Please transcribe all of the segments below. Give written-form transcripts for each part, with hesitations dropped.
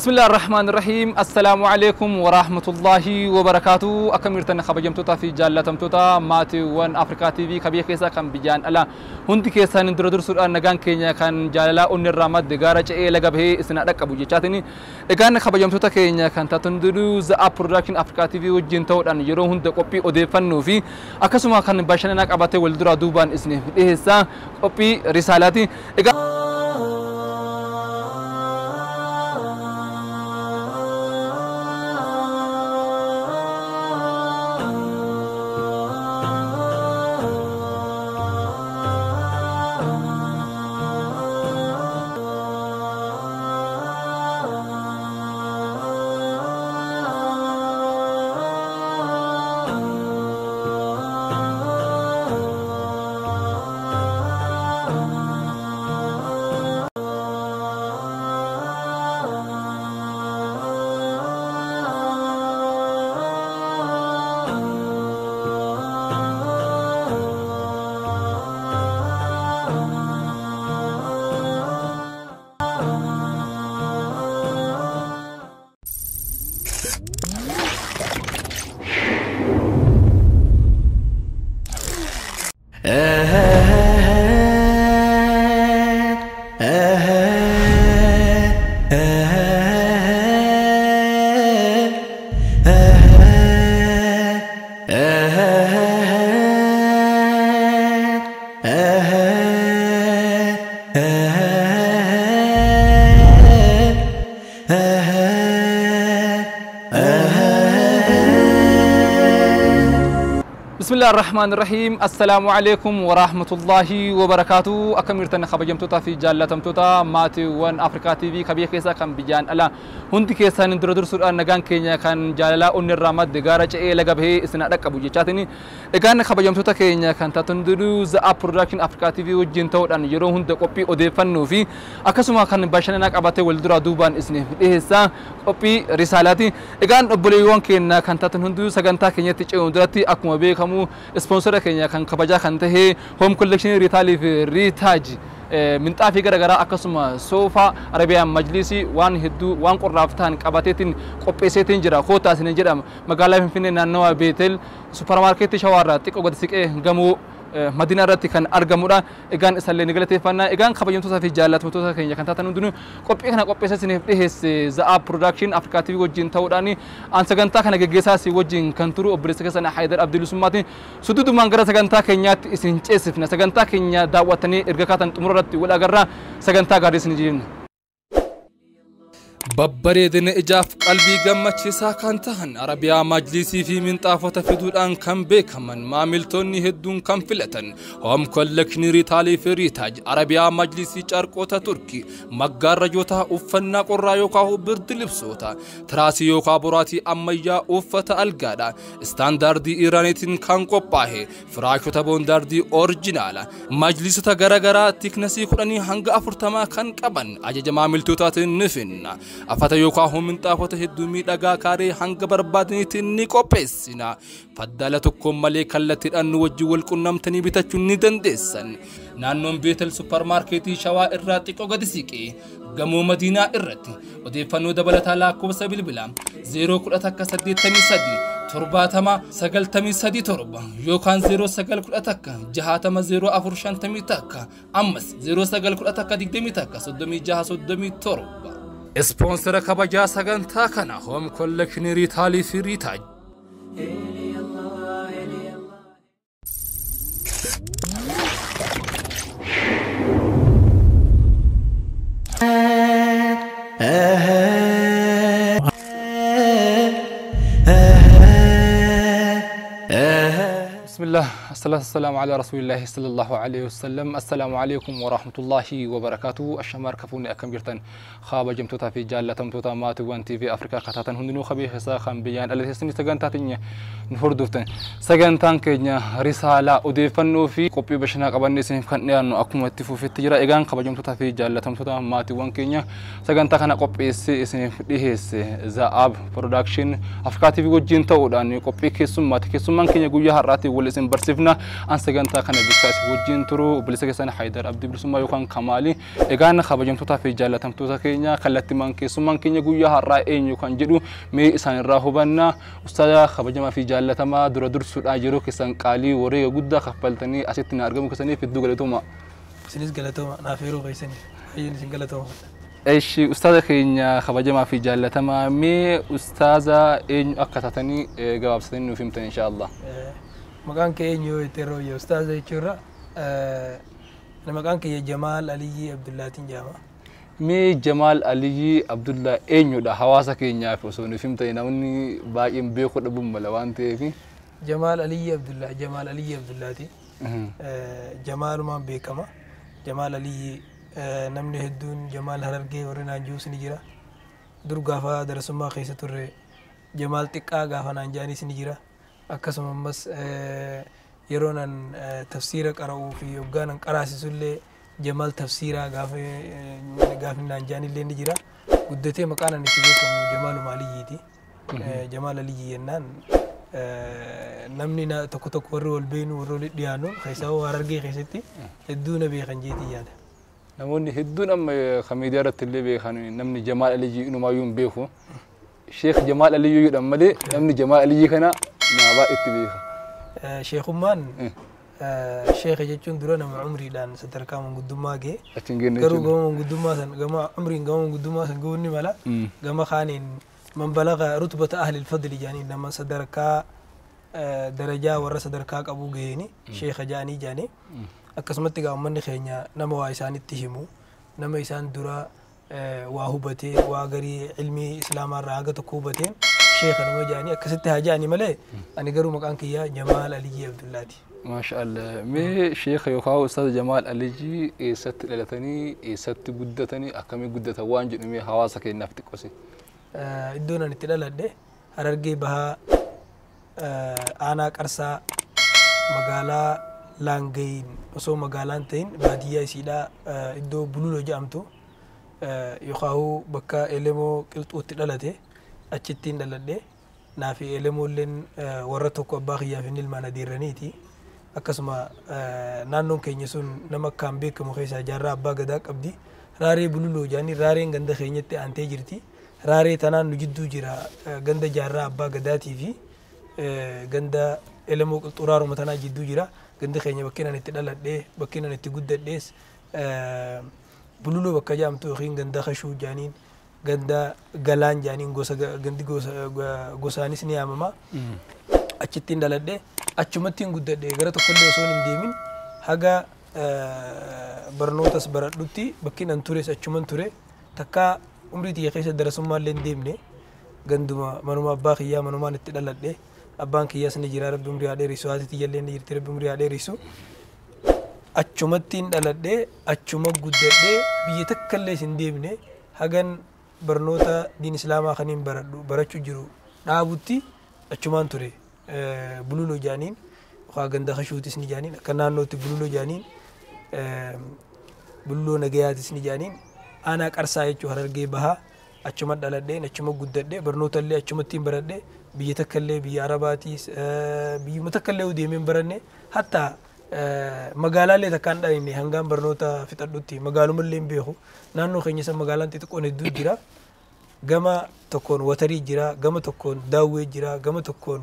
بسم الله الرحمن الرحيم السلام عليكم ورحمة الله وبركاته أكملتنا خبجمتوتا في جالتمتوتا ماتي وان أفريكا تي في كبير كيسا كان بيجان ألا هندي كيسا ندردر سرعة نجان كينيا كان جالا أن الرامات دجارة إيه لقبه إسنا أبو جتاتني إجان خبجمتوتا كينيا كان تاتندرو ذا برودكشن أفريكا تي في وجنتو أن يرو هند كوبي أدفن في أكسما كان باشناك أبته ولدرا دوبان إسنه إيه كوبي رسالتي إجان بسم الله الرحمن الرحيم السلام عليكم ورحمة الله وبركاته أكملتنا خبجمتوتا في جالتمتوتا ماتي وان أفريكا تي في كبير كيسا كان بيجان ألا هندي كيسا ندردر سرعة نجان كينيا كان جالا أن الرامات دجارة إيه لقبه إسنا أبو جتاتني إجان خبجمتوتا كينيا كان تاتندرو ذا برودكشن أفريكا تي في وجنتو أن يرو هند كوبي أدفن في أكسما كان باشناك أبته ولدرا دوبان إسنه إيه كوبي رسالتي إجان أبليوان كينيا كان تاتندو سجنتا كينيا تيجي دراتي أكما بيكمو سبونسر كينيا كان كبجا كان تهي هوم كولكشن ريتالي في ريتاج من طافي غرغرا أكسما سوفا عربية مجلسي وان هدو وان قرافتان قباتين قبيستين جرا خوتا سنجرا مقالة فيني نانوا بيتل سوبر ماركت شوارع تيك أقعد سك إيه جمو مدينة رتي كان أرجمورا إجان إسالة نقلت فنا إجان خبيهم توسا في جالات متوسا كينيا كان تاتنو دونو كوبي كنا كوبي سنة إيه ذا برودكشن أفريكا تي في وجين توراني أن سجنتا كنا جيسا سي وجين كنترو أبرز كسنا حيدر عبد السماتي سدود مانغرا سجنتا كينيا إسنجسفنا سجنتا كينيا دعوتني إرجعتن تمررت ولا جرا سجنتا غارس نجيبنا babbareedina ijaaf qalbii gammachiisaa kan tahan Arabiyaa Majlisii fi minxaafota fiduudhaan kan beekaman maamiltoonni hedduun kan filatan Home Collection Riitaalii fi Riitaaj Arabiyaa Majlisii carqoota Turkii maggaarrajoota uffannaa qorraa yookaan birdi libsoota tiraasii yookaan boraatii ammayyaa uffata algaadha istaandaardii Iraaniitiin kan qophaa'e firaashota boondaardii orijinaala majlisota garaagaraa tiknasii 10 hanga 40 kan qaban ajaja maamiltootaatiin ni finna. Afata yookaan minxaafota hedduu miidhagaa kaaree hanga barbaadanitti ni qopheessina. Faddala tokkoon malee kallattiidhaan nu wajjin wal qunnamtanii bitachuu ni dandeessan. Naannoon Beetel supparmaarkeetii Shawaa irraa xiqqoo gadi siqee gamoo Madiinaa irratti odeeffannoo dabalataa lakkoofsa bilbilaa 01183 70 93 7 yookaan 0911 60 04 51 ammas 0911 21 36 37 Sponsor kabajaa sagantaa kana Home Collection Riitaalii fi Riitaaj. بسم الله الصلاة والسلام على رسول الله صلى الله عليه وسلم السلام عليكم ورحمة الله وبركاته الشمار كفوني أكم جرتن خاب جمتوتا في جالة تمتوتا ماتي وان تي في أفريقيا خطاتن هندنو خبيه خسا بيان التي سني سجنتاتني نهردفتن سجنتان كينيا رسالة أدفنو في كوبي بشنا قبل نسيم خنيا إنه أكم اتفو في التجارة إيجان خاب جمتوتا في جالة تمتوتا ماتي وان كينيا سجنتا خنا كوبي سي سني فيه ذا أب برودكشن أفريقيا تي في وجين توداني كوبي كيسوم ماتي كيسوم من كينيا جويا هراتي wal isin barsiifna. An sagantaa kana bikkaa isin wajjin turu obboleessa keessan Haayidar Abdii Bilisummaa yookaan Kamaali. Egaan kabajamtootaa fi jaallatamtoota keenya, kallattimaan keessummaan keenya guyyaa har'aa eenyu kan jedhu mee isaan irraa hubanna. Ustaaza kabajamaa fi jaallatamaa, dura dursuudhaan yeroo keessan qaalii wareega guddaa kaffaltanii asitti na argamu keessaniif hedduu galatooma. Isinis galatooma, naaf yeroo keessaniif baay'een isin galatooma. Eshi, ustaaza keenya kabajamaa fi jaallatamaa, mee ustaaza eenyu akka taatanii gabaabsatanii nuuf himtan inshaallah. Maqaan kee eenyu yoo jettee yeroo ustaaza jechuurra, maqaan kiyya Jamaal Aliyyii Abdullaatiin jedhama. Mee Jamaal Aliyyii Abdullaa eenyudha hawaasa keenyaaf osoo nuuf himtanii, namni baay'een beekuu dhabuun mala waan ta'eef. Jamaal Aliyyii Abdullaa, Jamaal Aliyyii Abdullaati. Jamaalumaan beekama. Jamaal Aliyyii, namni hedduun Jamaal Harargee warri naan jiruus ni jira. Dur gaafa darasummaa keessa turre Jamaal xiqqaa gaafa naan jedhanis ni jira. Akkasuma ammas yeroo nan tafsiira qara'uu fi yoggaa nan qaraasisullee Jamaal tafsiiraa gaafa gaafi naan jedhanillee ni jira. Guddatee maqaan ani itti beekamu Jamaaluma Aliyyiiti. Jamaal Aliyyii jennaan namni tokko tokko warri wal beenu, warri walitti dhiyaannu keessaa Harargee keessatti hedduu na beekan jeetii yaada. Namoonni hedduun amma kan miidiyaa irratti illee beekan namni Jamaal Aliyyii inumaayyuu hin beeku. Sheekh Jamaal Aliyyii jedhan malee namni Jamaal Aliyyii kana nama baay'eetti beeka. Sheekummaan, sheekha jechuun dura nama umriidhaan sadarkaa manguddummaa ga'e. Achi hin geenye Garuu jechuudha. Gama manguddummaa san, gama umriin gama manguddummaa san ga'uun ni mala. Gama kaaniin man balaga rutbata ahli alfadli jedhanii, nama sadarkaa darajaa warra sadarkaa qabu ga'eeni sheekha jedhanii. Akkasumatti egaa uummanni keenya nama waa isaanitti himu, nama isaan dura waa hubatee, waa garii ilmii islaamaa irraa haga tokko hubateen sheekha nama jedhanii, akkasitti haa jedhanii malee ani garuu maqaan kiyyaa Jamaal Aliyyii Abdullaati. Maasha Allah. Mee sheekha yookaan ustaaza Jamaal Aliyyii eessatti dhalatanii, eessatti guddatanii, akkamii guddatan waan jedhu mee hawaasa keenyaaf xiqqosi. Iddoon ani itti dhaladhe Harargee Bahaa, aanaa Qarsaa, magaalaa Laangayin osoo magaalaan ta'in baadiyyaa isiidhaa, iddoo Bululo jedhamtu yookaan bakka Elemoo Qilxuutti dhalate achittiin dhaladhe. Naafi Elemoolleen warra tokko, abbaa kiyyaa fi ilmaan adeerraniiti. Akkasuma naannoon keenya sun nama akkaan beekamu keessaa jaarraa abbaa gadaa qabdi. Raaree Bululoo jedhanii, raareen ganda keenyatti aantee jirti. Raaree tanaan nu jidduu jira ganda jaarraa abbaa gadaatii fi ganda Elemoo Qilxuu raaruma tanaa jidduu jira. Gandi keenya, bakkeen ani itti dhaladhee, bakkeen ani itti guddadhees Bululoo bakka jedhamtu yookiin ganda Kashuu jedhaniin, ganda Galaan jedhaniin, gosa gandi gosa gosaanis ni yaamama. Achittiin dhaladhee, achumattiin guddadhee, gara tokkollee osoo hin deemin haga barnootas baradhutti bakkiin an tures achuman ture. Takkaa umrii tiyya keessa darasummaallee hin deemne, ganduma manuma abbaa kiyyaa, manumaan itti dhaladhe. Abbaan kiyyaas ni jira, rabbi umrii haa dheerisu. Haati tiyyallee ni jirti, rabbi umrii haa dheerisu. Achumattiin dhaladhee, achuma guddadhee, biyya takka illee hin deemne. Hagan barnoota diin islaamaa kaniin baradhu barachuu jiru dhaabutti achumaan ture. Bululoo jaaniin yookaan ganda Kashuutis ni jaaniin, akka naannootti Bululoo jaaniin, Bululoo Nagayaatis ni jaaniin, aanaa Qarsaa jechuu, Harargee Bahaa achuma dhaladheen, achuma guddadhee, barnoota illee achumattiin baradhee. Biyya takka illee, biyya Arabaatiis biyyuma takka illee deemeen baranne. Hatta magaalaalee takkaan dhalinne hangaan barnoota fixadhutti magaalumallee hin beeku. Naannoo keenya san magaalaan xixiqqoon hedduu jira. Gama tokkoon Watarii jira, gama tokkoon Daawwee jira, gama tokkoon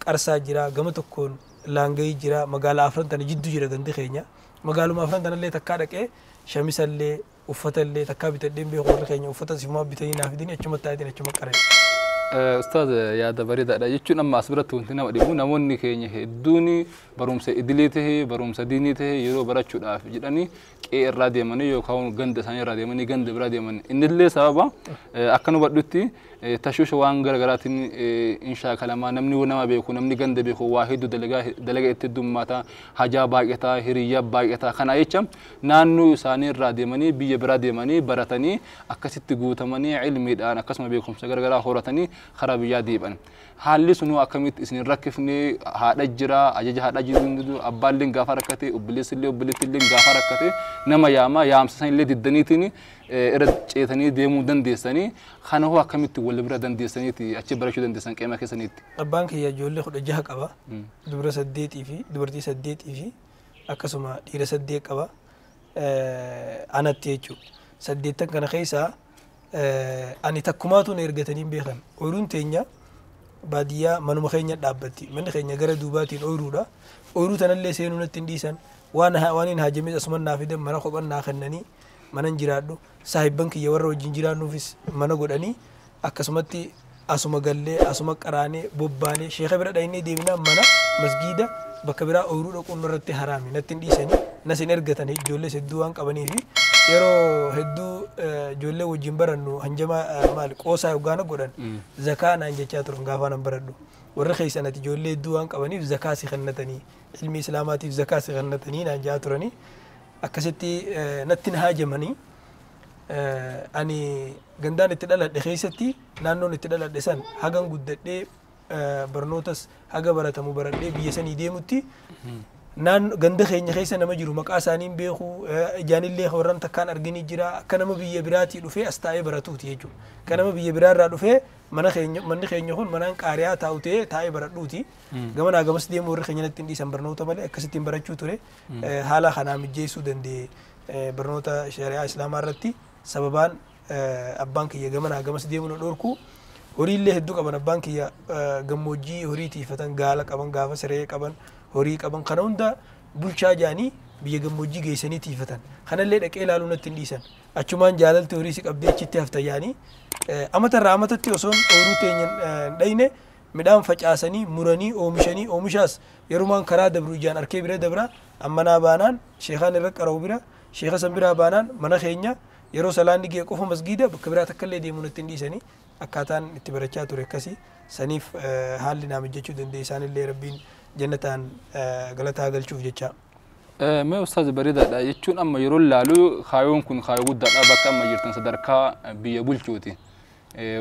Qarsaa jira, gama tokkoon Laangayii jira. Magaalaa afran tana jidduu jira gandi keenya. Magaaluma afran tanallee takkaa dhaqee shamisallee uffatallee takkaa bitadhee hin beeku. Warri keenya uffata sifumaa bitanii naaf fidanii, achuma taa'eetiin achuma qara'e. Ustaaz, yaada bareedaadha. Jechuun amma as biratti wanti nama dhibu, namoonni keenya hedduun barumsa idilee tahee barumsa diinii tahee yeroo barachuudhaaf jedhanii qe'ee irraa deemanii yookaan ganda isaanii irraa deemanii ganda biraa deeman, innillee sababa akka nu hubadhutti tashusha waan garaagaraatiin in shaakalamaa. Namni nama beeku, namni ganda beeku waa hedduu dalaga itti heddummaata, hajaa baay'ataa, hiriyyaa baay'ataa. Kana jecha naannoo isaanii irraa deemanii biyya biraa deemanii baratanii akkasitti guutamanii ilmiidhaan akkasuma beekumsa garaagaraa horatanii. karaa biyyaa deebi'an. Haalli sunuu akkamitti isin rakkifne haadha jira ajaja haadha jiru abbaalleen gaafa rakkate obboleessillee obboleettillee gaafa rakkate nama yaama yaamsa sanillee diddaniitiin irra ceetanii deemuu dandeessanii kana hoo akkamitti wal bira dandeessaniiti achi barachuu dandeessan qeema keessaniitti. Abbaan kiyya ijoollee 16 qaba. Dubara 8 fi dubartii 8 fi akkasuma dhiira 8 qaba. Anatti jechuudha. 8 kana keessaa ani takkumaatu na ergatanii hin beekan. Ooyiruun teenya baadiyyaa manuma keenya dhaabbatti. Manni keenya gara duubaatiin ooyiruudha. Ooyiruu tanallee seenuu natti hin dhiisan. Waan hin haajames asuman naa fidan mana kophan naa kennanii mana hin jiraadhu. Saahibban kiyya warra wajjin jiraannuufis mana godhanii akkasumatti asuma gallee asuma qaraanee bobbaanee sheeka bira dhaynee deemnaa mana masgiida bakka biraa ooyiruu dhaquun irratti haraami natti hin dhiisanii nas hin ergatan ijoollee hedduu waan qabaniifi yeroo hedduu ijoollee wajjin barannu hanjama maal qoosaa yoggaana godhan zakaa naan jechaa turan gaafa nan baradhu warra keessan ati ijoollee hedduu waan qabaniif zakaa si kennatanii ilmi islaamaatiif zakaa si kennatanii naan jechaa turanii akkasitti natti hin haajamanii ani gandaan itti dhaladhe keessatti naannoon itti dhaladhe san hagan guddadhee barnootas haga baratamu baradhee biyya sanii deemutti naan ganda keenya keessa nama jiru maqaa isaanii beeku ijaanillee warran takkaan arganii jira akka nama biyya biraatii dhufee as taa'ee baratuuti jechuudha. Akka nama biyya biraarraa dhufee mana keenya manni keenya kun manaan qaariyaa taa'u ta'ee taa'ee baradhuuti. Gamanaa gamas deemu warri keenya natti hin dhiisan barnoota malee akkasittiin barachuu ture haala kanaa mijeessuu danda'e barnoota shari'aa islaamaa irratti sababaan abbaan kiyya gamanaa gamas deemu na dhorku. Horiillee hedduu qaban abbaan kiyya gammoojjii horii tiifatan gaala qaban gaafa siree qaban horii qaban kana hunda bulchaa jaanii biyya gammoojjii geessanii tiifatan kanallee dhaqee ilaaluu natti hin dhiisan achumaan jaalalti horii si qabdee achitti hafta jaanii amatarraa amatatti osoon ooyiruu teenya hin dhayne midhaan facaasanii muranii oomishanii oomishaas yerumaan karaa dabru ijaan arkee bira dabra ammanaa baanaan sheekaan irra qara'u bira sheeka san biraa baanaan mana keenya yeroo salaanni ga'e qofa masgiida bakka biraa takkallee deemuu natti hin dhiisanii akkaataan itti barachaa ture akkasii saniif haalli naa mijachuu danda'e isaanillee rabbiin jannataan galataa galchuuf jecha. Mee ustaaz bareedaadha jechuun amma yeroo laalu kaayoon kun kaayoo guddaadha bakka amma jirtan sadarkaa biyya bulchuuti.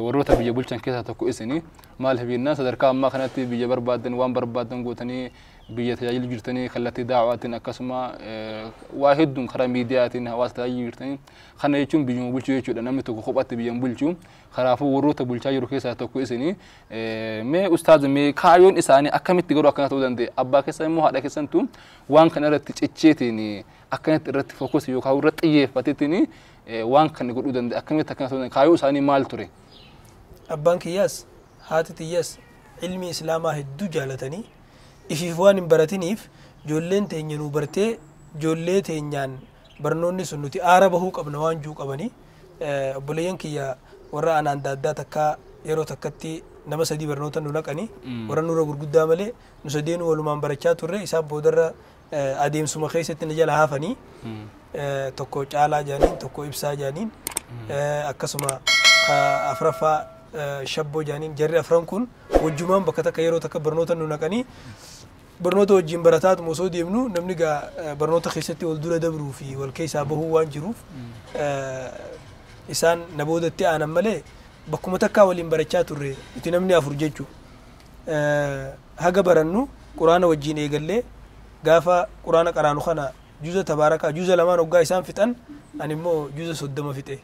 Warroota biyya bulchan keessaa tokko isini maaliif jennaan sadarkaa ammaa kanatti biyya barbaadan waan barbaadan gootanii biyya tajaajilu jirtanii kallattii daawaatiin akkasuma waa hedduun karaa miidiyaatiin hawaasa tajaajilu jirtanii kana jechuun biyyuma bulchuu jechuudha namni tokko kophaatti biyya hin bulchu kanaafuu warroota bulchaa jiru keessaa tokko isini mee ustaaz mee kaayoon isaanii akkamitti garuu akkana ta'uu danda'e abbaa keessan immoo haadha keessantu waan kana irratti cicceetiin akkanatti irratti fokus yookaan irratti xiyyeeffateetiin waan kana godhuu danda'e akkamitti akkana ta'uu danda'e kaayoo isaanii maal ture? Abbaan kiyyaas haati tiyyaas ilmi islaamaa hedduu jaalatanii ifiif waan hin baratiniif ijoolleen teenya nuu bartee ijoollee teenyaan barnoonni sun nuti aara bahuu qabna waan juu qabanii obboleeyyan kiyya warra anaan daaddaa takkaa yeroo takkatti nama sadii barnoota nu naqanii warra nurra gurguddaa malee nu sadeenuu walumaan barachaa turre isaan boodarra adeemsuma keessatti na jala hafanii tokko caalaa jaaniin tokko ibsaa jaaniin akkasuma afraffaa shabboo jaaniin jarri afran kun wajjumaan bakka takka yeroo takka barnoota nu naqanii barnoota wajjin barataatuma osoo deemnu namni gaa barnoota keessatti wal dura dabruu fi wal keessaa bahuu waan jiruuf isaan na boodatti aanan malee bakkuma takkaa waliin barachaa turre nuti namni afur jechuu haga barannu quraana wajjin eegallee gaafa quraana qaraanu kana juuza tabaarakaa juuza lamaan hoggaa isaan fixan ani immoo juuza 30 fixe.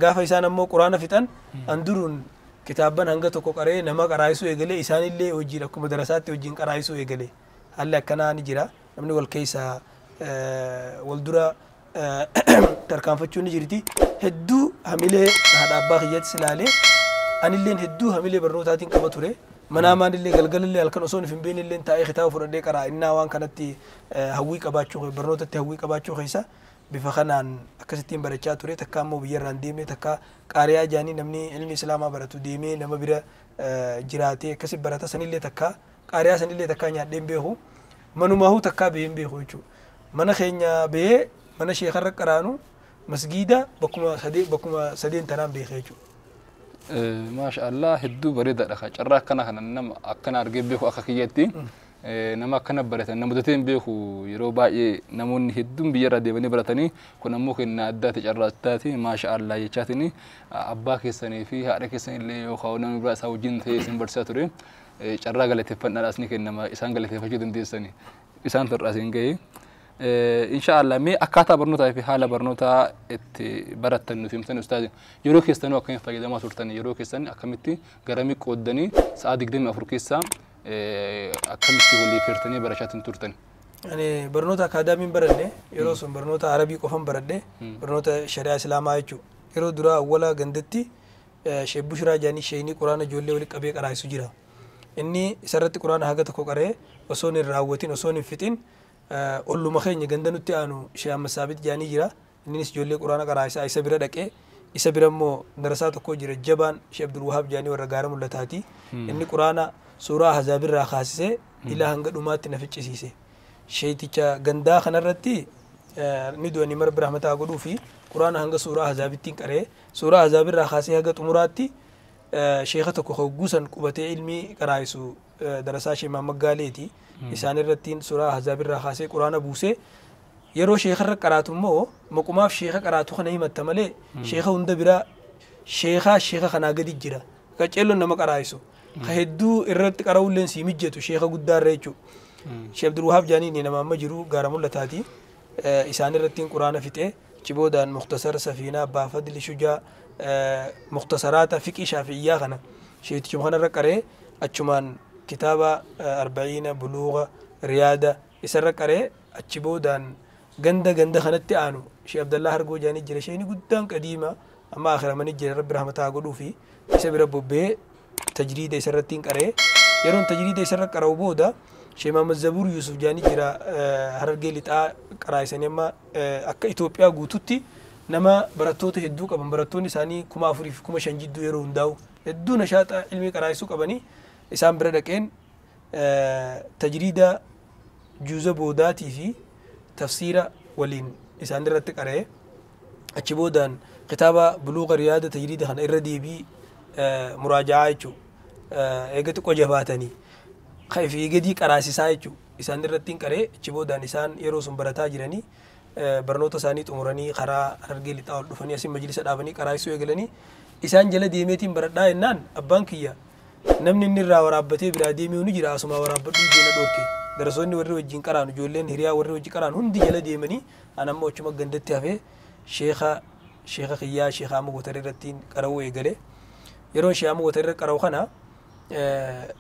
Gaafa isaan ammoo quraana fixan an duruun kitaabban hanga tokko qaree nama qaraayisuu eegalee isaanillee wajjin akkuma darasaatti wajjin qaraayisuu eegalee haalli akkanaa ni jira namni wal keessaa wal dura tarkaanfachuu ni jirti hedduu hamilee haadha abbaa kiyyattis ilaalee anilleen hedduu hamilee barnootaatiin qaba ture manaamaan galgalallee halkan osoo hin beeknillee taa'ee kitaaba fudhadhee qaraa innaa waan kanatti hawwii qabaachuu barnootatti hawwii qabaachuu keessa bifa kanaan akkasittiin barachaa ture takka ammoo biyyarraan deemee takka qaariyaa jaanii namni ilmi islaamaa baratu deemee nama bira jiraatee akkasi barata sanillee takka qaariyaa sanillee takka nyaadheen beeku manumaahuu takka baheen beeku jechuudha. Mana keenya bahee mana sheekarra qaraanu masgiida bakkuma sadeen tanaan beeke jechuudha. Maasha Allah hedduu bareedaadha. Carraa akkana kana nama akkana argee beeku akka kiyyatti. Nama akkana baratan nama mudatee hin beeku yeroo baay'ee namoonni hedduun biyyarraa deemanii baratanii kun ammoo kennaa addaati carraa addaati maasha Allah jechaatiin abbaa keessanii fi haadha keessanillee yookaan namni biraa isaa wajjin ta'ee isin barsiisaa ture carraa galateeffadhaadhaas ni kennama isaan galateeffachuu dandeessani isaan turraa isin ga'e. Insha Allah mee akkaataa barnootaa fi haala barnootaa itti barattan nuuf himtan ustaazi yeroo keessanuu akkamitti fayyadamaa turtan yeroo keessan akkamitti garamii qooddanii sa'a 24 keessaa akkamitti walii firtanii barachaatiin turtan. Ani barnoota akaadaamiin baranne yeroo sun barnoota arabii qofan baradhe barnoota shari'aa islaamaa jechuudha. Yeroo duraa awwala gandatti Sheek Bushiraa Jaanii sheeyinii quraana ijoollee walitti qabee qaraa'isu jira. Inni isarratti quraana haga tokko qaree osoo hin raawwatin osoo hin fixin olluma keenya ganda nutti aanu Sheek Ahmad Saabit Jaanii jira. Innis ijoollee quraana qaraa'isaa isa bira dhaqee isa bira immoo darasaa tokko jira jabaan Sheek Abdul Wahaab Jaanii warra gaara mul'ataati. Inni quraana suuraa Ahzaabirraa kaasisee ilaa hanga dhumaatti na ficcisiise. Sheeticha gandaa kanarratti ni du'anii mara bira mataa godhuu fi quraana hanga suuraa Ahzaabittiin qaree suuraa Ahzaabirraa kaasee haga xumuraatti sheeka tokko hogguusan qubatee ilmi qaraa'isu darasaa Sheek Mahammad Gaaleeti. Isaan irrattiin suuraa Ahzaabirraa kaasee quraana buusee yeroo sheekarra qaraatu immoo maqumaaf sheeka qaraatu kana himatta malee sheeka hunda biraa sheekaa sheeka kanaa gadi jira. Qaceelloon nama qaraa'isu. Ka hedduu irratti qara'ulleen sii mijjatu sheeka guddaarra jechuudha. Sheek Abdul Wahaab Jaaniin nama amma jiru gaara mul'ataati. Isaan irrattiin quraana fixee ciboodaan muktasara safiinaa abbaa fadli shujaa muktasaraata fiqii shaafi'iyyaa kana sheetichuma kanarra qaree achumaan kitaaba arba'iina buluuga riyaada isarra qaree achi boodaan ganda ganda kanatti aanu Sheek Abdallaa Hargoo Jaanii jira sheeni guddaan qadiima amma akhiramanii jira rabbi rahmataa godhuu fi isa bira bobbee tajriida isarrattiin qaree yeroon tajriida isarra qara'u booda Sheek Mahammad Zabuur Yuusuf Jaanii jira Harargee lixaa qaraa'isanii amma akka Itoophiyaa guututti nama barattoota hedduu qaban barattoonni isaanii 4000 fi 5000 jidduu yeroo hundaa'u hedduu nashaaxa ilmii qaraa'isuu qabanii isaan bira dhaqeen tajriida juuza boodaatii fi tafsiira waliin isaan irratti qara'ee achi boodaan kitaaba buluuqa riyaada tajriida kana irra deebii muraaja'aa jechuudha. Eega xiqqoo jabaatanii fi gadii qaraasisaa jechuudha. Isaan irratti qaree achi boodaan isaan yeroo sun barataa jiranii barnoota isaanii xumuranii karaa Harargee lixaa ol dhufanii asin majlisa dhaabanii qaraasisuu eegalanii isaan jala deemeetiin baradhaa jennaan abbaan kiyya namni inni irraa waraabbatee biraa deemee ni jira asuma waraabbadhuu jeena dhoorke. Darasoonni warri wajjin qaraanu ijoolleen hiriyaa warri wajjin qaraanu hundi jala deemanii an amma achuma gandatti hafee sheeka kiyyaa sheeka amma gotaree irrattiin qara'uu eegale. Yeroo sheeka amma gotaree qara'u kana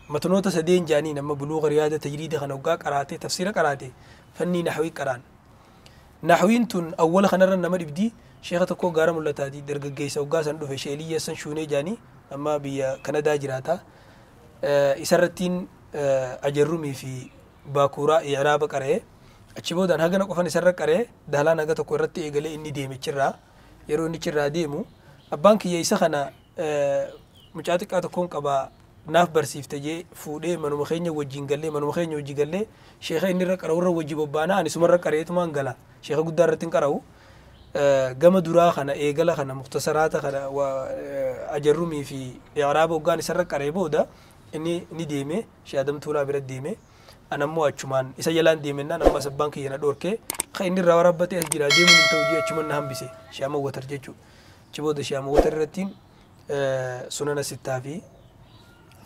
matnoota sadeen jaaniin amma buluuqa riyaada tajriida kana waggaa qaraatee tafsiira qaraatee fannii naxwii qaraan. Naxwiin tun awwala kanarra nama dhibdii sheeka tokko gaara mul'ataati dargaggeessa waggaa san dhufe sheeliyya san shuunee jaanii amma biyya Kanadaa jiraata. Isarrattiin ajarrumii fi baakuuraa i'raaba qara'ee achi boodaan hagana qofan isarra qara'ee daalaan haga tokko irratti eegalee inni deeme chirraa yeroo inni chirraa deemu abbaan kiyya isa kana mucaa xiqqaa tokkoon qabaa naaf barsiifte jee fuudhee manuma keenya wajjin gallee manuma keenya wajji gallee sheeka inni irra qara'u irra wajji bobbaanaa ani sumarra qareetumaan gala sheeka guddaa irratti hin qara'u gama duraa kana eegala kana muktasaraata kana ajarrumii fi i'raaba hoggaan isarra qaree booda inni ni deeme Sheek Adam Tuulaa bira deeme an ammoo achumaan isa jalaan deemennaan ammas abbaan kiyya na dhoorkee ka inni irraa waraabbatee as jira deemuun hin ta'u jee achumaan na hambise Sheek Ahmad Watar jechuudha. Achi booda Sheek Ahmad Watar irrattiin sunana sittaa fi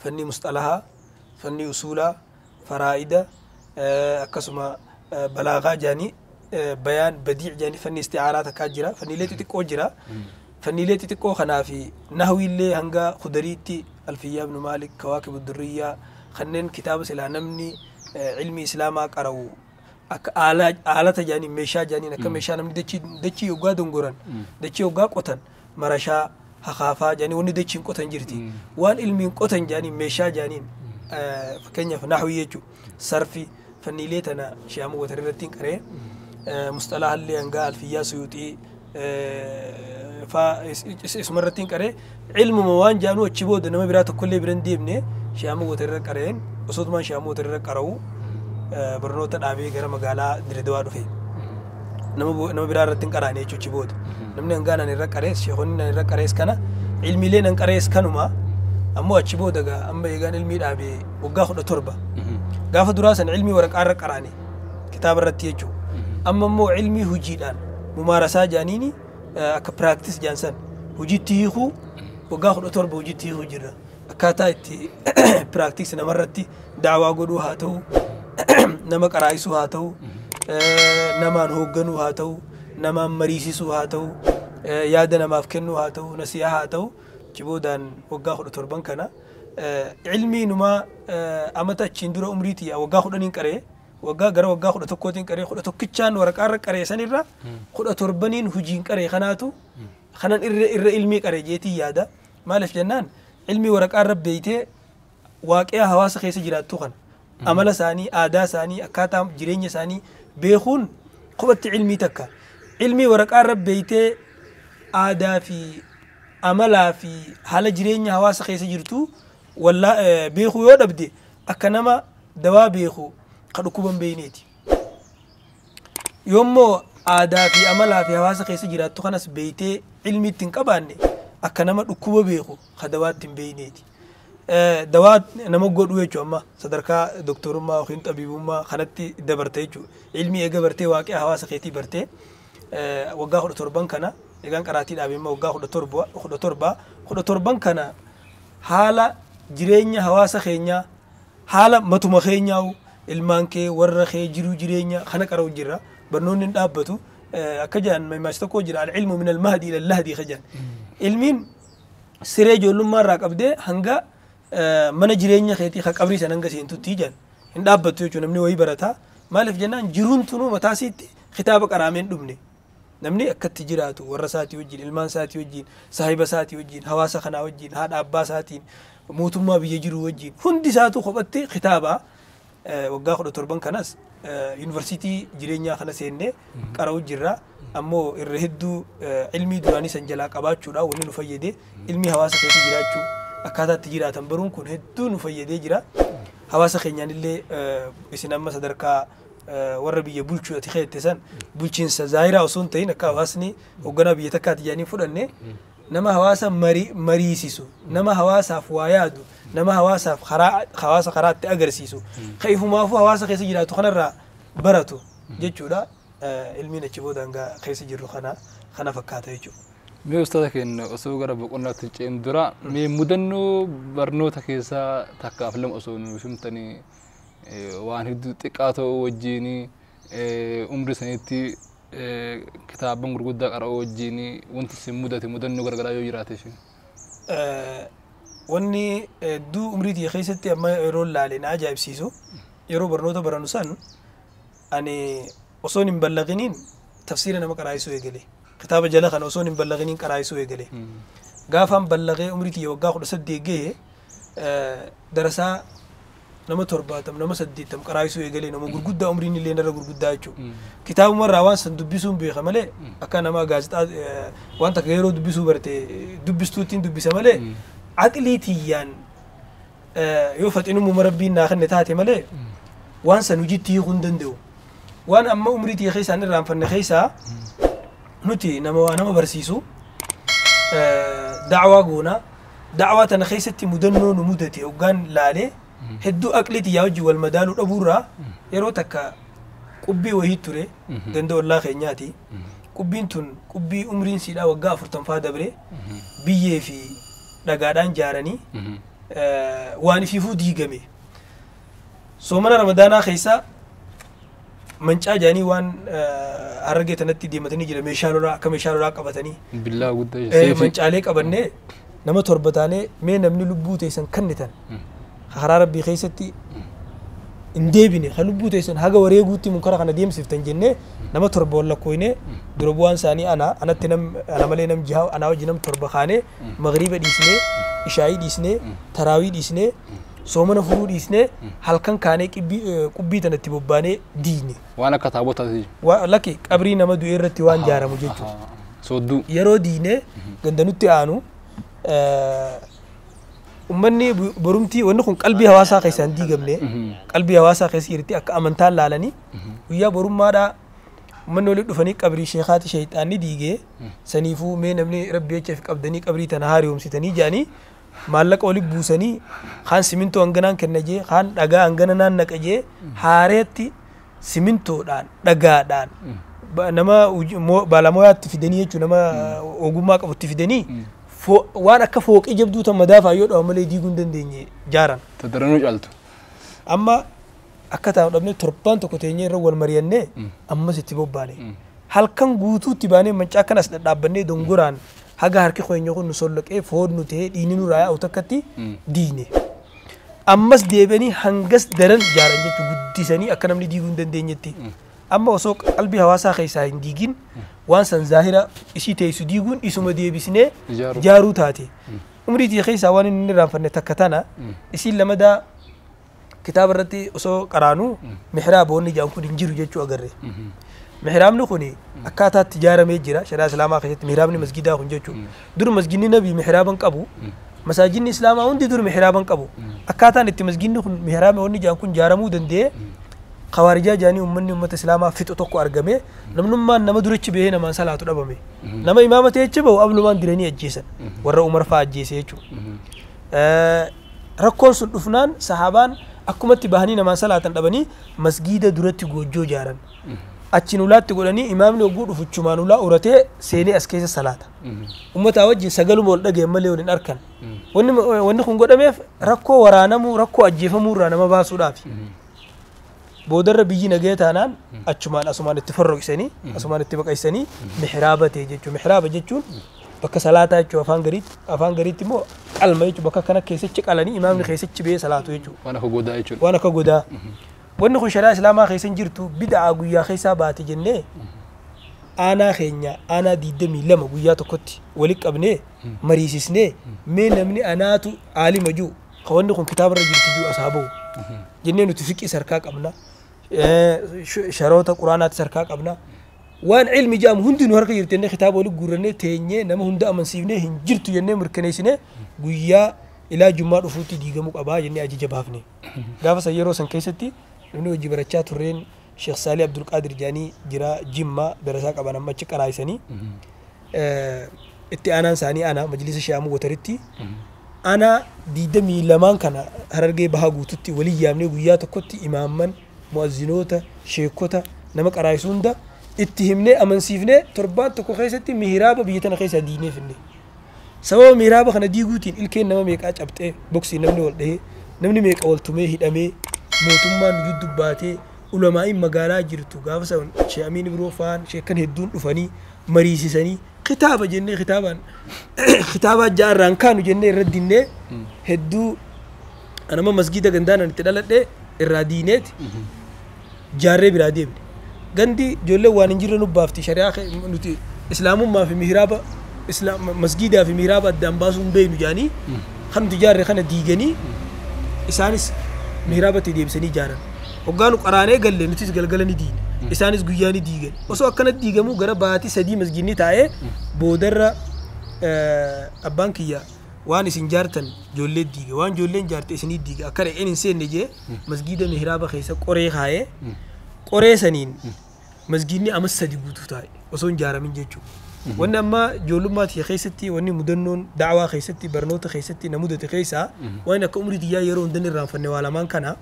fannii musxalahaa fannii usuulaa faraa'ida akkasuma balaagaa jaanii bayaan badiic jaanii fanni isti'aaraa takkaa jira fanniilee xixiqqoo jira. Fanniilee xixiqqoo kanaa fi nahwiillee hanga kudariitti Alfiyyaa ibnu Maalik Kawaakib Durriyyaa kanneen kitaaba silaa namni ilmi islaamaa qara'u akka aalata jaaniin meeshaa jaaniin akka meeshaa namni dachii yoggaa dongoran dachii yoggaa qotan marashaa hakaafaa jaanii wanni dachiin qotan jirti waan ilmiin qotan jaaniin meeshaa jaaniin fakkeenyaaf nahwii jechuudha sarfi fanniilee tana Sheek Ahmad Watar irratti qaree musxalaahallee hanga Alfiyyaa Suyuuxii faa isuma irratti qaree ilmuma waan jaanuu achi booda nama biraa tokkollee bira hin deemne Sheek Ahmad Watar irra qareen osotumaan Sheek Ahmad Watar irra qara'u barnoota dhaabee gara magaalaa Dirredawaa dhufe. Nama biraa irratti hin qaraane jechuudha achi booda. Namni hangaa nan irra qarees sheekonni nan irra qarees kana ilmiilee nan qarees kanuma ammoo achi booda gaa amma eegaan ilmii dhaabee waggaa 17. Gaafa duraa san ilmii waraqaa irra qaraane kitaaba irratti jechuudha. Amma immoo ilmii hojiidhaan mumaarasaa jaaniini akka practice jaan san hojiitti hiikuu waggaa 17 hojiitti hiikuu jirra. Akkaataa itti practice namarratti daawaa godhuu haa ta'u, nama qaraa'isuu haa ta'u, namaan hoogganuu haa ta'u, namaan mariisisuu haa ta'u, yaada namaaf kennuu haa ta'u, nasiyaa haa ta'u, ciboodaan waggaa 17 kana ilmii numaa amata achiin dura umriitii waggaa 10 qaree waggaa gara waggaa 11tiin qaree 11chaan waraqaarra qaree sanirra 17niin hojiin qaree kanaatu kanan irra ilmii qaree jeetii yaada. Maaliif jennaan ilmii waraqaarra beeytee waaqee hawaasa keessa jiraattu kana amala isaanii, aadaa isaanii, akkaataa jireenya isaanii beekuun kophatti ilmii takka. Ilmii waraqaarra beeytee aadaa fi amalaa fi haala jireenya hawaasa keessa jirtu wallaa beekuu yoo dhabde akka nama dawaa beeku ka dhukkuba hin beekneeti. Yoommoo aadaa fi amalaa fi hawaasa keessa jiraattu kanas beeytee ilmi ittiin qabaanne akka nama dhukkuba beeku ka dawaa ittiin beekneeti. Dawaa nama godhuu jechuun amma sadarkaa doktorummaa yookiin xabiibummaa kanatti dabarte jechuudha. Ilmi eega bartee waaqee hawaasa keetii bartee waggaa 17 kana eegaan qaraatii dhaabee immoo waggaa 17 kana haala jireenya hawaasa keenyaa haala matuma keenyaa ilmaan kee warra kee jiruu jireenya kana qara'u jirra. Barnoonni hin dhaabbatu. Akka jedhan maas tokko jira al-ilmu min al-mahdi ila al-lahdi ka jedhan. Ilmiin siree ijoollummaa irraa qabdee hanga mana jireenya keetii ka qabrii san hanga seentutti jedhan hin dhaabbattu jechuudha. Namni wayii barataa. Maaliif jennaan jiruun tunuu mataa isiitti kitaaba qaraamee hin dhumne. Namni akkatti jiraatu warra isaatii wajjin, ilmaan isaatii wajjin, saahiba isaatii wajjin, hawaasa kanaa wajjin, haadha abbaa isaatiin, mootummaa biyya jiru wajjin hundi isaatu kophatti kitaaba. Waggaa 17 kanas yuunivarsiitii jireenyaa kana seennee qara'u jirra. Ammoo irra hedduu ilmii duraanii san jalaa qabaachuudhaan wanni nu fayyade ilmii hawaasa keessa jiraachuu akkaataa itti jiraatan baruun kun hedduu nu fayyadee jira. Hawaasa keenyaan illee isin amma sadarkaa warra biyya bulchuu ati keette san bulchiinsa zaahiraa osoo hin ta'in akka hawaasni hoogganaa biyya takkaati jedhanii fudhanne nama hawaasa mariisisu, nama hawaasaaf waa yaadu, nama hawaasaaf hawaasa karaatti agarsiisu, ka ifumaafuu hawaasa keessa jiraatu kanarraa baratu jechuudha. Ilmiin achi booda hanga keessa jirru kana fakkaata jechuudha. Mee ustaaza keenya osoo gara boqonnaatti ce'in dura mee mudannoo barnoota keessaa takkaaf lama osoo nuuf himtanii waan hedduu xiqqaa ta'uu wajjin umrii sanitti kitaaban gurguddaa qara'uu wajjin wanti isin mudate mudannoo garagaraa yoo jiraateef. Wanni hedduu umrii tiyya keessatti amma yeroo laale na ajaa'ibsiisu yeroo barnoota barannu san ani osoon hin ballaqiniin tafsiira nama qaraa'isuu eegale. Kitaaba jala kana osoon hin ballaqiniin qaraa'isuu eegale. Gaafaan ballaqee umrii tiyya waggaa 18 gahe darasaa nama 70 nama 80 qaraa'isuu eegale nama gurguddaa umriin illee narra gurguddaa jechuudha. Kitaabuma irraa waan san dubbisuun beeka malee akka nama gaazexaa waan takka yeroo dubbisuu barte dubbistuuttiin dubbisa malee aqlii tiyyaan yoo faxinumuma rabbiin naa kenne taate malee waan san hojiitti hiikuu hin danda'u. Waan amma umrii tiyya keessaan irraanfanne keessaa nuti nama waa nama barsiisu da'waa goona. Da'waa tana keessatti mudannoo nu mudate hoggaan laalee hedduu aqlii tiyyaa wajjin wal madaaluu dhabuurraa yeroo takka qubbii wayii ture ganda ollaa keenyaati. Qubbiin tun qubbii umriin siidhaa waggaa 40 faa dabre biyyee fi dhagaadhaan jaaranii waan ifiifuu diigame. Soomana Ramadaanaa keessa mancaa jaanii waan harargee tanatti deematanii jira meeshaa lolaa akka meeshaa lolaa qabatanii. Billaa guddaa seefii. Mancaalee qabannee nama 7 taanee mee namni lubbuu teessan kennitan karaa rabbii keessatti hin deebine ka lubbuu teessan haga wareeguutti munkara kana deemsiftan jennee nama 7 wal lakkoofne dura bu'aan isaanii ana anatti nam ana malee nam jiha ana wajji nam 7 kaanee magriiba dhiisnee ishaayii dhiisnee taraawii dhiisnee soomana furuu dhiisnee halkan kaanee qubbii tanatti bobbaanee diine. Waan akka taabotaati. Lakki qabrii nama du'e irratti waan jaaramu jechuudha. Soodduu. Yeroo diine ganda nutti aanu ummanni borumtii wanni kun qalbii hawaasaa keessaa hin diigamne qalbii hawaasaa keessa jirti akka amantaan laalanii guyyaa borummaadhaa ummanni walitti dhufanii qabrii sheekaati sheexaanni diigee saniifuu mee namni rabbi jecha qabdanii qabrii tana haariyoomsitanii jedhanii Maallaqa oli buusanii kaan simintoo hanganaan kenna jee, kaan dhagaa hangana naan naqa jee, haareetti simintoodhaan dhagaadhaan nama baalamoyaatti fidanii jechuun nama ogummaa qabutti fidanii waan akka fooqii jabduu tan madaafaa yoo dhawan malee diiguu hin dandeenye jaaran. Tadaranuu caaltu. Amma akka taa'u dhabnee torbaan tokko teenyee irra wal mari'annee ammas itti bobbaane. Halkan guutuutti baanee mancaa akkanas dhadhaabbannee dongoraan haga harki keenya kun nu solloqee foon nu ta'ee dhiigni nurraa yaa'u takkatti diine. Ammas deebi'anii hangas daran jaaran jechuun guddisanii akka namni diiguu hin dandeenyetti. Amma osoo qalbii hawaasaa keessaa hin diigin waan san zaahira isii teessu diiguun isuma deebisnee ijaaruu taate. Umrii tiyya keessaa waan inni irraanfanne takka tana isiin lamadaa kitaaba irratti osoo qaraanuu mihraaba wanni jedhan kun hin jiru jechuu agarre. Mihraabni kun akkaataatti ijaaramee jira shari'aa islaamaa keessatti mihraabni masgidaa kun jechuudha. Dur masgidni nabii mihraaban qabu. Masaajidni islaamaa hundi dur mihraaban qabu. Akkaataan itti masgidni kun mihraaba wanni jedhan kun ijaaramuu danda'e khawaarijaa jaanii uummanni uummata islaamaa fixu tokko argame namnummaan nama durichi bahee namaan salaatu dhabame. Nama imaama ta'echi bahu ablumaan diranii ajjeesan warra Umar fa'aa ajjeese jechuudha. Rakkoon sun dhufnaan sahaabaan akkumatti bahanii namaan salaatan dhabanii masgiida duratti goojjoo ijaaran. Achiin ulaatti godhanii imaamni hogguu dhufu chumaan ulaa uratee seenee as keessa salaata. Uummataa wajjin sagaluma ol dhageen malee waliin arkan. Wanni kun godhameef rakkoo waraanamuu rakkoo ajjeefamuu irraa nama baasuudhaafi. Boodarra biyyi nagaya taanaan achumaan asumaan itti farroqsanii asumaan itti baqaysanii mihraaba ta'e jechuudha. Mihraaba jechuun bakka salaataa jechuudha afaan gariitti immoo qalma jechuudha bakka kana keessatti qalanii imaamni keessatti bahee salaatu jechuudha. Waan akka godaa jechuudha. Waan akka godaa. Wanni kun shari'aa islaamaa keessa hin jirtu bid'aa guyyaa keessaa baate jennee aanaa keenya aanaa 22 guyyaa tokkotti walitti qabnee mariisisnee mee namni anaatu aalima jiru ka wanni kun kitaaba irra jirtu jiru asaa bahu jennee nuti fiqii sarkaa qabna sharoota quraanaatti sarkaa qabna waan ilmi jedhamu hundi nu harka jirti jennee kitaaba walitti guurrannee teenyee nama hunda amansiifnee hin jirtu jennee mirkaneessinee guyyaa ilaa jummaa dhufuutti diigamuu qabaa jennee ajaja baafne. Gaafa san yeroo san keessatti namni hojii barachaa turreen Sheekh Saalii Abdulqaadir jedhanii jira Jimmaa darasaa qaban amma achi qaraayisanii itti aanaan isaanii ana majlisa Sheehamu Wataritti ana 22 kana Harargee bahaa guututti walii yaamnee guyyaa tokkotti imaamman mu'azzinoota sheekota nama qaraayisu hunda itti himnee amansiifnee torbaan tokko keessatti mihraaba biyya tana keessaa diinee finne. Sababa mihraaba kana diiguutiin ilkeen nama meeqaa cabxee boksii namni wal dhahee namni meeqa wal tumee hidhamee mootummaan nu dudubbaatee ulamaa'iin magaalaa jirtu gaafa san Sheekh Amiin Ibroo fa'aan sheekan hedduun dhufanii mariisisanii kitaaba jennee kitaabaan kitaabaa ja'arraan kaanu jennee irra dinnee hedduu anama masgiida gandaan itti dhaladhe irraa diineeti jaarree biraa deemne. Gandi ijoolleen waan hin jirre nu baafti shari'aa nuti islaamummaa fi mihraaba masgiidaa fi mihraaba addaan baasuu hin beeknu jedhanii kan nuti jaarre kana diiganii isaanis mihraabatti deebisanii ijaaran. Hoggaa nu qaraanee galle nutis galgala ni diine. Isaanis guyyaa ni diigan. Osoo akkanatti diigamuu gara baatii 3 masgiidni taa'ee boodarra abbaan kiyya waan isin jaartan ijoollee diiga waan ijoolleen jaarte isinii diiga akka re'een hin seenne jee masgiida mihraaba keessa qoree kaa'ee qoree saniin masgiidni amas 3 guutuu taa'e osoo hin jaaramin jechuudha. Wanni amma ijoollummaa tiyya keessatti wanni mudannoon da'awaa keessatti barnoota keessatti na mudate keessaa waan akka umrii tiyyaa yeroo hundan irraanfanne waa lamaan kana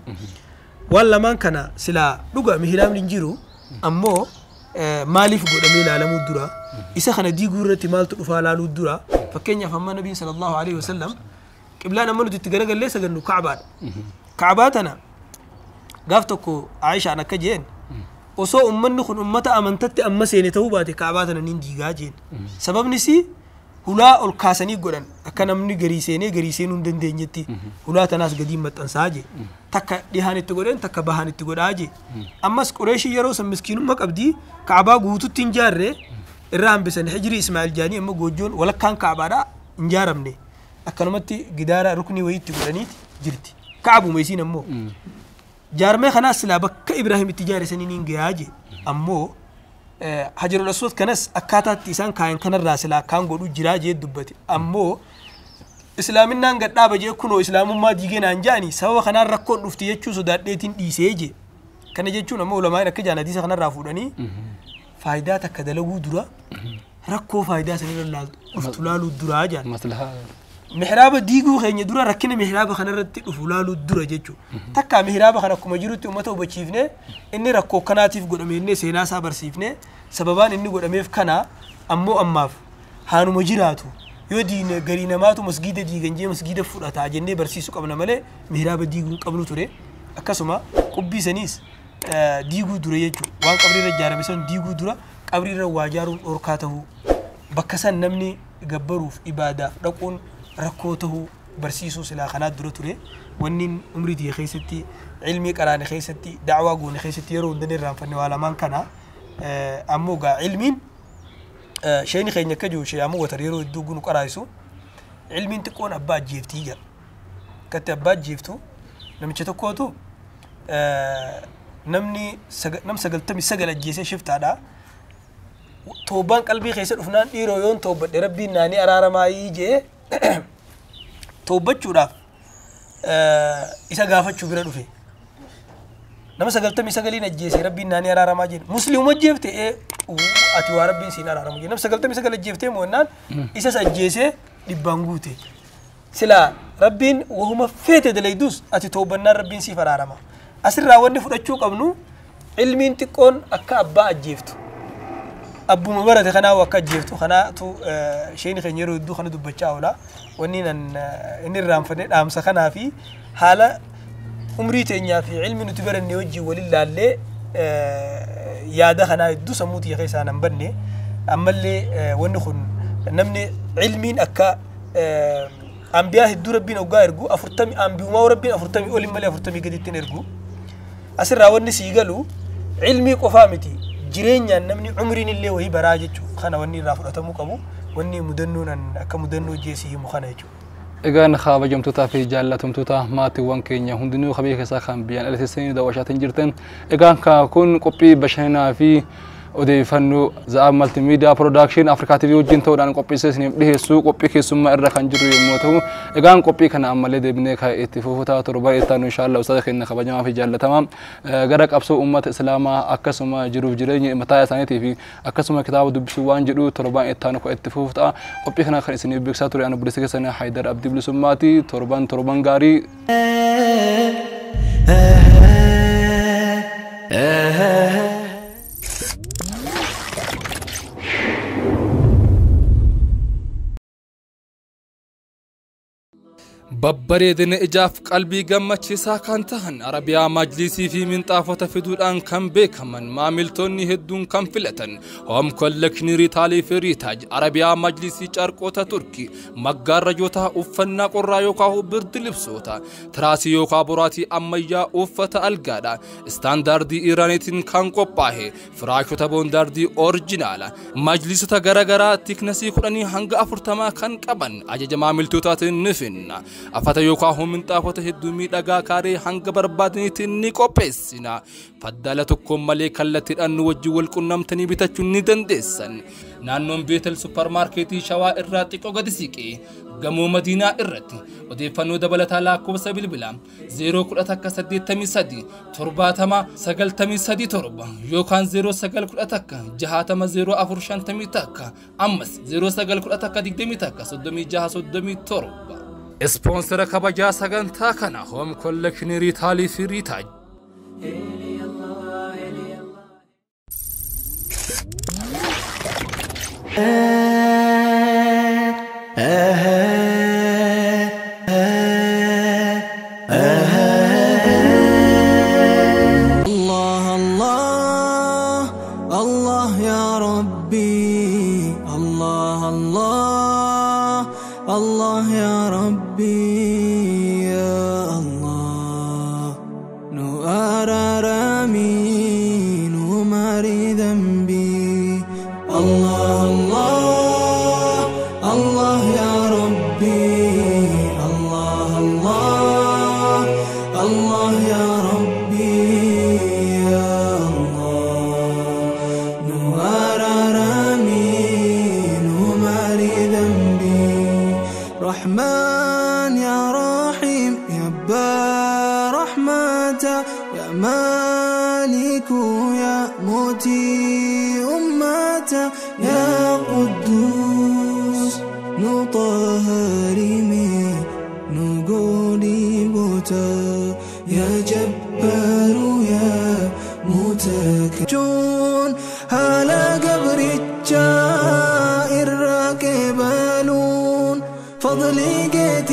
waan lamaan kana silaa dhuga mihraabni hin jiru ammoo maaliif godhamee ilaalamuu dura isa kana diiguu irratti maaltu dhufaa ilaaluu dura fakkeenyaaf amma nabiin sallallahu alaihi wasallam qiblaan amma nuti itti garagallee sagannu ka'abaadha. Ka'abaa tana gaaf tokko Aayishaan akka jeen osoo ummanni kun ummata amantatti amma seene ta'uu baate ka'abaa tana niin diigaa jeen. Sababni si hulaa ol kaasanii godhan akka namni garii seenee garii seenuu hin dandeenyetti hulaa tanaas gadiin maxxansaa jee. Takka dhihaan itti godhan takka bahaan itti godhaa jee. Ammas Qureeshii yeroo san miskiinummaa qabdii ka'abaa guututti hin jaarre irraa hambisan hijri Ismaa'il jaanii amma goojjoon walakkaan ka'abaadhaa hin jaaramne akkanumatti gidaara ruknii wayii itti godhaniiti jirti. Ka'abuma isiin ammoo jaarmee kanaas silaa bakka Ibraahim itti jaare saniin hin gahaa jee ammoo Hajarul Aswad kanas akkaataatti isaan kaayan kanarraa silaa akkaan godhu jiraa jee dubbate ammoo islaaminaan gadhaaba jee kunoo islaamummaa diigee naan jaani sababa kanaan rakkoon dhufti jechuu sodaadheetiin dhiisee jee. Kana jechuun ammoo ulamaa'in akka jaan hadiisa kanarraa fuudhanii faayidaa takka dalaguu dura rakkoo faayidaa sanirra dhuftu laaluu duraa jaan. Maslahaa. Mihraaba diiguu keenya dura rakkina mihraaba kanarratti dhufu laaluu dura jechuudha. Takka mihraaba kana akkuma jirutti uummata hubachiifne inni rakkoo kanaatiif godhame inni seenaa isaa barsiifne sababaan inni godhameef kana ammoo ammaaf haanuma jiraatu yoo diine garii namaatu masgiida diigan jee masgiida fudhataa jennee barsiisuu qabna malee mihraaba diiguu qabnu ture. Akkasuma qubbii saniis diiguu dura jechuudha. Waan qabriirra ijaarame san diiguu dura qabriirra waa ijaaruun dhorkaa ta'uu bakka san namni gabbaruuf ibaadaaf dhaquun rakkoo ta'uu barsiisuu silaa kanaa dura ture. Wanni umrii tiyya keessatti ilmii qaraane keessatti da'waa goone keessatti yeroo hundan irraanfanne waa lamaan kana ammoo gaa ilmiin sheeni keenya akka jiru shee ammoo watar yeroo hedduu gunu qaraayisu ilmiin xiqqoon abbaa ajjeeftii jedha. Akkatti abbaa ajjeeftu namicha tokkootu namni nam 99 ajjeesee shiftaadha. Toobaan qalbii keessa dhufnaan dhiiroo yoon toobadhe rabbiin naanii araaramaayii jee toobbachuudhaaf isa gaafachuu bira dhufe. Nama 99 ajjeese rabbiin naanii araaramaa jedhe. Musliima ajjeefte ati waa rabbiin siin araaramu jedhe. Nama 99 ajjeeftee mo'annaan isas ajjeesee dhibbaan guute. Silaa rabbiin wahuma feete dalaydus ati toobannaan rabbiin siif araarama. Asirraa wanni fudhachuu qabnu ilmiin xiqqoon akka abbaa ajjeeftu. Abbuma barate kanaa akka ajjeeftu kanaatu sheeni keenya yeroo hedduu kana dubbachaa oola. Wanni nan inni irraanfanne dhaamsa kanaa fi haala umrii teenyaa fi ilmi nuti baranne wajjin waliin laallee yaada kanaa hedduu sammuu tiyya keessaa nan banne. Ammallee wanni kun namni ilmiin akka ambiyaa hedduu rabbiin hoggaa ergu 40 ambiyumaa rabbiin 40 oliin malee 40 gaditti hin ergu. Asirraa wanni sii galu ilmii qofaa miti. Jireenyaan namni umriin illee wayii baraa jechuudha. Kana wanni irraa fudhatamuu qabu wanni mudannoon akka mudannoo jeesii himu kana jechuudha. Egaan kabajamtootaa fi jaallatamtoota maatiiwwan keenya hundinuu kabee keessaa kan biyyaan ala daawwachaatiin jirtan. Egaan kun qophii bashannanaa fi odeeffannoo Za'aa Maltiimiidiyaa Piroodakshin Afrikaa TV wajjin ta'uudhaan qophiisee isiniif dhiyeessu qophii keessummaa irra kan jiru yommuu ta'u egaan qophii kana ammallee deebinee kan itti fufutaa torba ittaanu inshaAllah ustaaza keenya kabajamaa fi jaallatamaa gara qabsoo uummata islaamaa akkasuma jiruuf jireenya mataa isaaniitii fi akkasuma kitaaba dubbisuu waan jedhu torbaan ittaanu kan itti fufutaa qophii kana kan isiniif beeksisaa ture anu obboleessa keessan Haayidar Abdii Bilisummaati torban torban gaarii. Babbareedina ijaaf qalbii gammachiisaa kan tahan Arabiyaa majlisii fi minxaafota fiduudhaan kan beekaman maamiltoonni hedduun kan filatan Home Collection Riitaalii fi Riitaaj Arabiyaa majlisii carqoota Turkii maggaarrajoota uffannaa qorraa yookaan birdi libsoota tiraasii yookaan boraatii ammayyaa uffata algaadha istaandaardii Iraaniitiin kan qophaa'e firaashota boondaardii orijinaala majlisota garaagaraa tiknasii 10 hanga 40 kan qaban ajaja maamiltootaatiin ni finna. Afata yookaan minxaafota hedduu miidhagaa kaaree hanga barbaadanitti ni qopheessina. Faddala tokkoon malee kallattiidhaan nu wajjin wal qunnamtanii bitachuu ni dandeessan. Naannoon Beetel supparmaarkeetii Shawaa irraa xiqqoo gadi siqee gamoo Madiinaa irratti odeeffannoo dabalataa lakkoofsa bilbilaa 01183 70 93 7 yookaan 0911 60 04 51 ammas 0911 21 36 37. Sponsor kabajaa sagantaa kana Home Collection Riitaalii fi Riitaaj. الله الله الله يا ربي الله الله الله يا ربي يا الله نؤرارمي نماري ذنبي الله الله الله يا ربي الله الله الله يا ربي يا الله نؤرارمي نماري ذنبي رحمن يا رحيم يا برحمة يا مالك يا موتي أمة يا قدوس نطهرمي نقولي بوتا يا جبار يا متكجون على قبر الجائر راكبالون فضلي قيت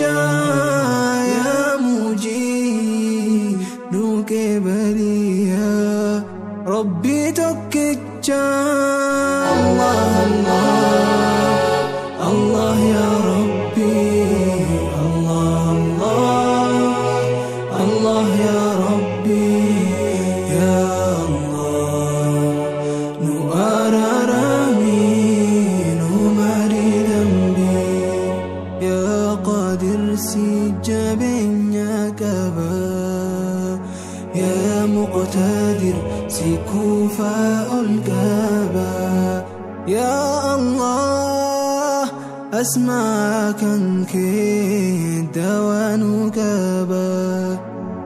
يا مجيب نكبلي يا ربي تكجا الله الله الله يا ربي الله الله الله يا ربي يا الله نؤررمي نمري ذنبي يا قادر سجبين كبا يا مقتدر سكوفا الكبا يا الله أسمعك كيد ونكبا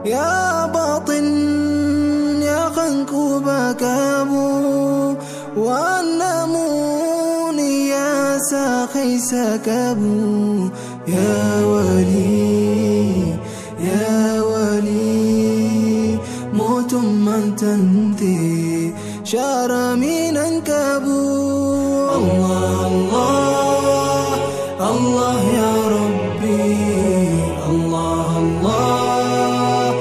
يا باطن يا خنكوبا كابو والنمون يا ساخي سكبو يا ولي يا ولي موت من تنتي شار من انكبو الله الله الله يا ربي الله الله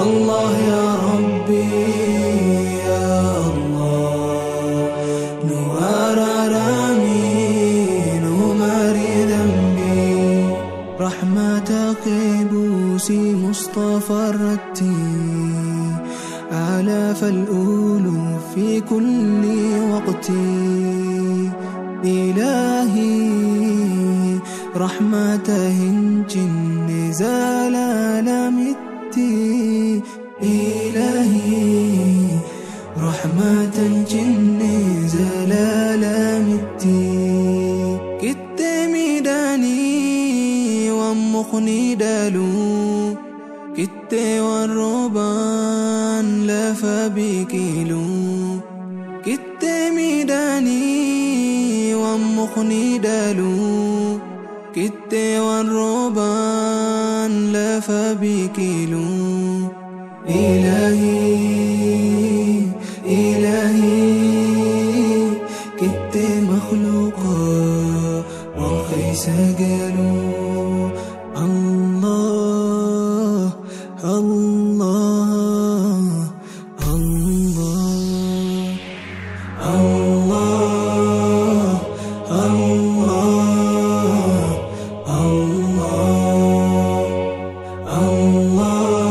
الله يا ربي يا الله نؤررمي نمري ذنبي رحمة قبوسي مصطفى الرتي آلاف الألوف في كل وقت إلهي رحمة هنج نزال لمتي إلهي رحمة الجن زلال متي كتمي داني ومخني دالو كت والربان لفبكيلو كت ميداني ومخني دالو كت والربان لفبكيلو إلهي إلهي كت مخلوقا والخيس قالوا الله الله الله الله الله الله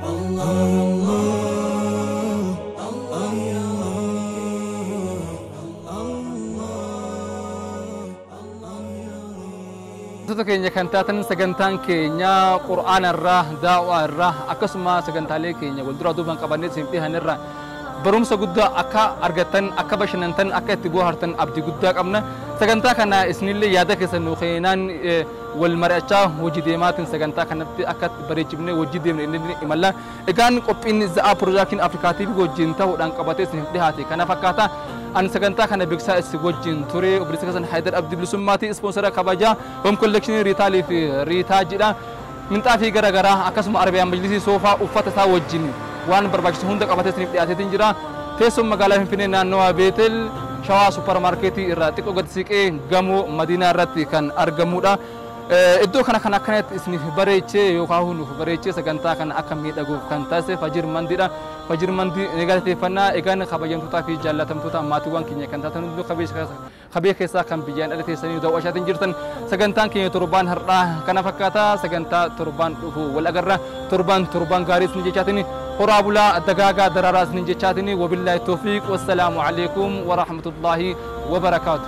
الله الله الله Wantoota keenya kan taatan sagantaan keenya Qur'aana irraa, daawaa irraa akkasuma sagantaalee keenya wal duraa duubaan qabannee isin dhiyaanne irraa barumsa guddaa akka argattan, akka bashannantan, akka itti bohaartan abdii guddaa qabna. Sagantaa kana isinillee yaada keessan nuu kennaan wal mari'achaa hojii deemaatiin sagantaa kanatti akka bareechifnee hojii deemne inni imalla. Egaan qophiin Za'aa Piroojeektiin Afrikaa TV wajjin ta'uudhaan qabatee isiniif dhiyaate. Kana fakkaata. An sagantaa kana beeksisaa isin wajjin ture obboleessa keessan Haayidar Abdii Bilisummaati ispoonsara kabajaa Home Collection Riitaalii fi Riitaajidha. Minxaafii garaagaraa akkasuma Arabiyaan Majlisii soofaa uffata isaa wajjin waan barbaachisu hunda qabatee isiniif dhiyaateetiin jira. Teessoon magaalaa Finfinnee naannawaa Beetel Shawaa Supparmaarkeetii irraa xiqqoo gadi siqee gamoo Madiinaa irratti kan argamudha. Iddoo kana kan akkanatti isiniif bareechee yookaan nuuf bareechee sagantaa kana akka miidhaguuf kan taasise Fajir Mandiidha. Fajir Mandii ni galateeffannaa. Egaan kabajamtootaa fi jaallatamtoota maatiiwwan keenya kan taatan hunduu kabee keessaa kan biyyaan ala teessanii daawwachaatiin jirtan sagantaan keenya torbaan har'aa kana fakkaata. Sagantaa torbaan dhufu wal agarra. Torbaan torbaan gaarii isin jechaatiin horaa bulaa dagaagaa daraaraa isin jechaatiin wabillaahi toofiiq wassalaamu alaikum warahmatullaahi wabarakaatu.